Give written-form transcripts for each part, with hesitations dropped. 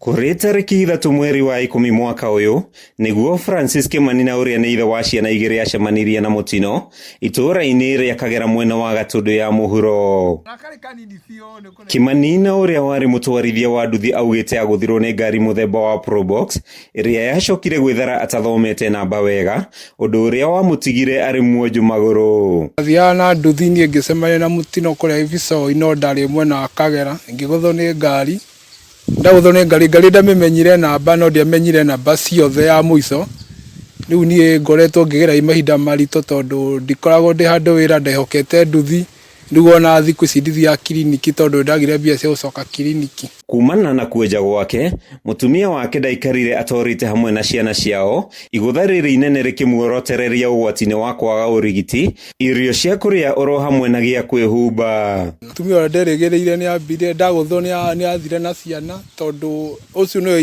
Kũrĩ tarĩki 3 mweri wa 10 mwaka ũyũ nĩguo Francis Kimani na ũrĩa nĩ ithe wa ciana igĩrĩ acemanirie na mũtino itũũra-inĩ rĩa Kagera mwena wa Gatũndũ ya mũhuro. Kimani na ũrĩa warĩ mũtwarithia wa nduthi augĩte agũthirwo nĩ ngari mũthemba wa Probox ĩrĩa yacokire gwĩthara atathomete namba wega, ũndũ ũrĩa wamũtigire arĩ muonju magũrũ. Thiaga na nduthi niĩ ngĩcemania na mũtino kũrĩa Ibicoi no ndarĩ mwena wa Kagera ngĩgũthwo nĩ ngari. Ndagũthwo nĩ ngari, ngari ndamĩmenyire namba no ndiamenyire namba ciothe ya mũico. Rĩu niĩ ngoretwo ngĩgera mahinda maritũ tondũ ndikoragwo ndĩ handũ wĩra ndehokete nduthi. Rĩu ona thikũ ici ndithiaga kiriniki tondũ nĩndagire mbia cia gũcoka kiriniki. Kumana na kuonja gwake, mũtumia wake ndaikarire atorĩte hamwe na ciana ciao, igũtha rĩrĩ inene rĩkĩmuorotereria ũgwati-inĩ wa kwaga ũrigiti, irio cia kũrĩa oro hamwe na gĩa kwĩhumba. Mũtumia ũrĩa nderĩgĩrĩire nĩ ambire ndagũthwo nĩ athire na ciana tondũ ũcio nĩwe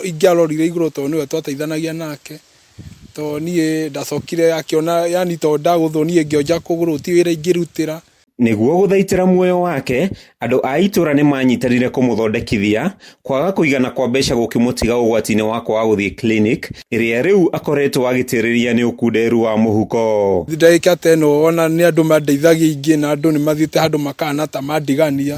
ingĩarorire igũrũ tondũ nĩwe twateithanagia nake. Tondũ niĩ ndacokire akĩona yani tondũ ndagũthwo niĩ ngĩonja kũgũrũ gũtirĩ wĩra ingĩrutĩra. Nĩguo gũthaitĩra muoyo wake, andũ a itũra nĩ manyitanire kũmũthondekithia, kwaga kũigana kwa mbeca gũkĩmũtiga ũgwati-inĩ wa kwaga gũthiĩ clinic, ĩrĩa rĩu akoretwo agĩtĩrĩria nĩ ũkunderu wa mũhuko. Ndagĩka ta ĩno ona nĩ andũ mandeithagia ingĩ na andũ nĩ mathiĩte handũ makahana ta mandigania,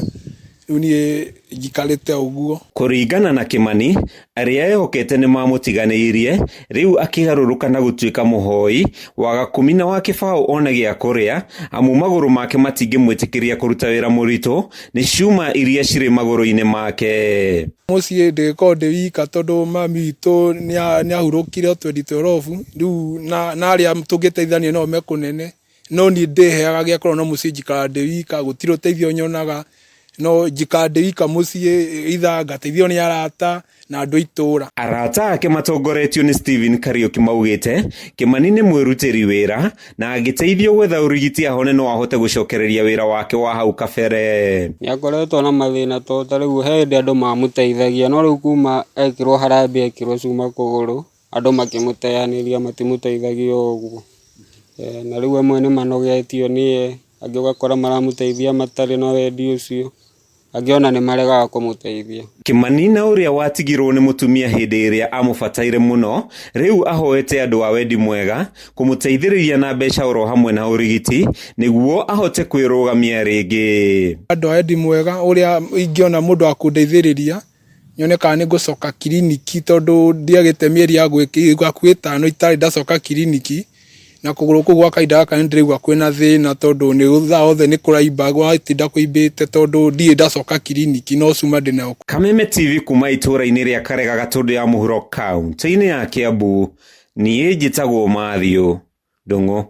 rĩu niĩ njikarĩte ũguo. Kũringana na Kimani, arĩa ehokete nĩ mamũtiganĩirie, rĩu akĩgarũrũka na gũtuĩka mũhoi wa gakũmi na wa kĩbaũ one gĩa kũrĩa, amu magũrũ make matingĩmwĩtĩkĩria kũruta wĩra mũritũ nĩ cuma iria cirĩ magũrũ-inĩ make. Mũciĩ ndĩgĩkorwo ndĩ wika tondũ mami witũ nĩ ahurũkire o 2012, rĩu na arĩa tũngĩteithania nao me kũnene. No niĩ ndĩheaga gĩa kũrĩa no mũciĩ njikaraga ndĩ wika, gũtirĩ ũteithio nyonaga, no njikaraga ndĩ wika mũciĩ either ngateithio nĩ arata na andũ a itũra. Arata ake matongoretio nĩ Stephen Kariuki maugĩte Kimani nĩ mwĩrutĩri wĩra na angĩteithio gwetha ũrigiti ahone no ahote gũcokereria wĩra wake wa hau kabere. Nĩ akoretwo na mathĩna tondũ ta rĩu he hĩndĩ andũ mamũteithagia no rĩu kuma ekĩrwo harambee ekĩrwo cuma kũgũrũ andũ makĩmũteanĩria matimũteithagia o ũguo. Na rĩu amwe nĩ manogetio nĩye, angĩ ũgakora maramũteithia matarĩ na wendi ũcio, angĩ ona nĩ maregaga kũmũteithia. Kimani na ũrĩa watigirwo nĩ mũtumia hĩndĩ ĩrĩa amũbataire mũno, rĩu ahoete andũ a wendi mwega kũmũteithĩrĩria na mbeca oro hamwe na ũrigiti nĩguo ahote kwĩrũgamia rĩngĩ. Andũ a wendi mwega ũrĩa ingĩona mũndũ wa kũndeithĩrĩria nyone kana nĩ ngũcoka kiriniki tondũ ndiagĩte mĩeri ya hakuhĩ 5 itarĩ ndacoka kiriniki na kũgũrũ kũu gwa kahinda gaka nĩ ndĩraigua kwĩna thĩna tondũ nĩ thaa othe nĩ kũraimba gwatinda kũimbĩte tondũ ndirĩ ndacoka kiriniki no cuma ndĩnayo. Kameme TV kuma itũũra-inĩ rĩa Karega Gatũndũ ya mũhuro kaunti-inĩ ya Kiambu, niĩ njĩtagwo Matthew Ndung'u.